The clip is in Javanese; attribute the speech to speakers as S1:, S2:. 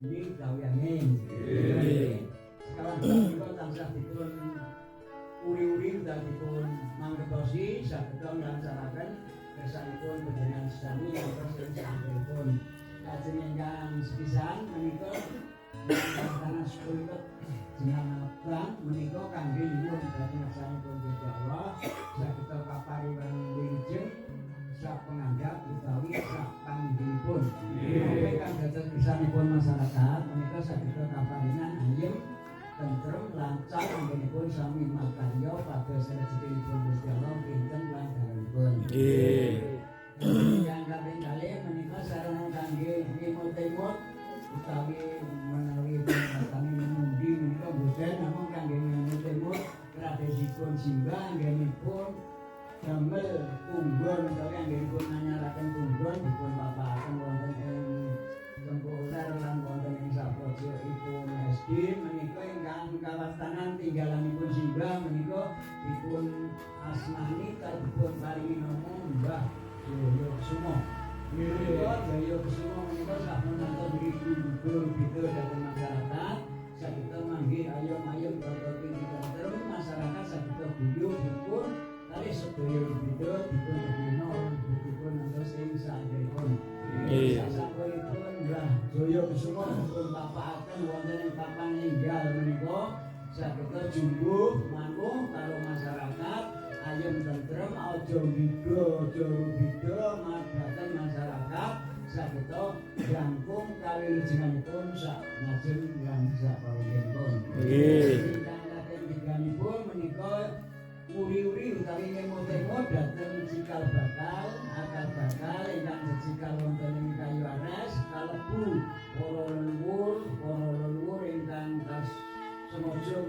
S1: Ini utawi angin.
S2: Nggih.
S1: Sekawan punika tansah dipun uri-uri utawi dipun mangertosi saged nglancaraken kersanipun panjenengan sami ngantos ing sampuripun. Lajeng ingkang sepisan menika tanah punika jeneng abang menika kangge nyuwun dhateng ngarsanipun Gusti Allah saged kapariwan wilujeng sak pengandhap utawi sak panggihipun. Nggih. Kang dados kersanipun masyarakat menika saged kaparingan ayem, tentrem, lancar anggenipun sami makarya pados rezekinipun Gusti Allah kinten lan dalanipun.
S2: Nggih.
S1: Ingkang kaping kalih menika sarana kangge ngemut-emut utawi menawi kami menundi menika boten, namung kangge ngemut-emut tradisipun simbah anggenipun damel punggon utawi anggenipun nganyaraken punggon dipun papakaken wonten ing Cempur lan wonten ing sapojokipun SD menika ingkang kawastanan tinggalanipun simbah menika dipun asmani utawi dipun paringi nama Mbah Jaya Kusuma. Menika Jaya Kusuma menika sampun ngantos mriku beda dhateng masyarakat, saged manggih ayom-ayom tata tentrem masyarakat, saged guyub rukun kalih sedaya beda dipun bina dipun ngantos ing saenggenipun.
S2: Nggih.
S1: Sasampunipun Mbah Jaya Kusuma dipun papakaken wonten ing papan enggal menika saged jumbuh manguh karo masyarakat, ayem tentrem, aja ngida, aja rubida dhateng masyarakat, saged jangkung kawilujenganipun sak ngajeng lan sak pawontenipun.
S2: Nggih.
S1: Ingkang kaping tiganipun menika uri-uri utawi ngemot-emot dhateng cikal bakal, akal bakal ingkang jejikal wonten ing Kayu Aras kalebu para leluhur ingkang kas semojo.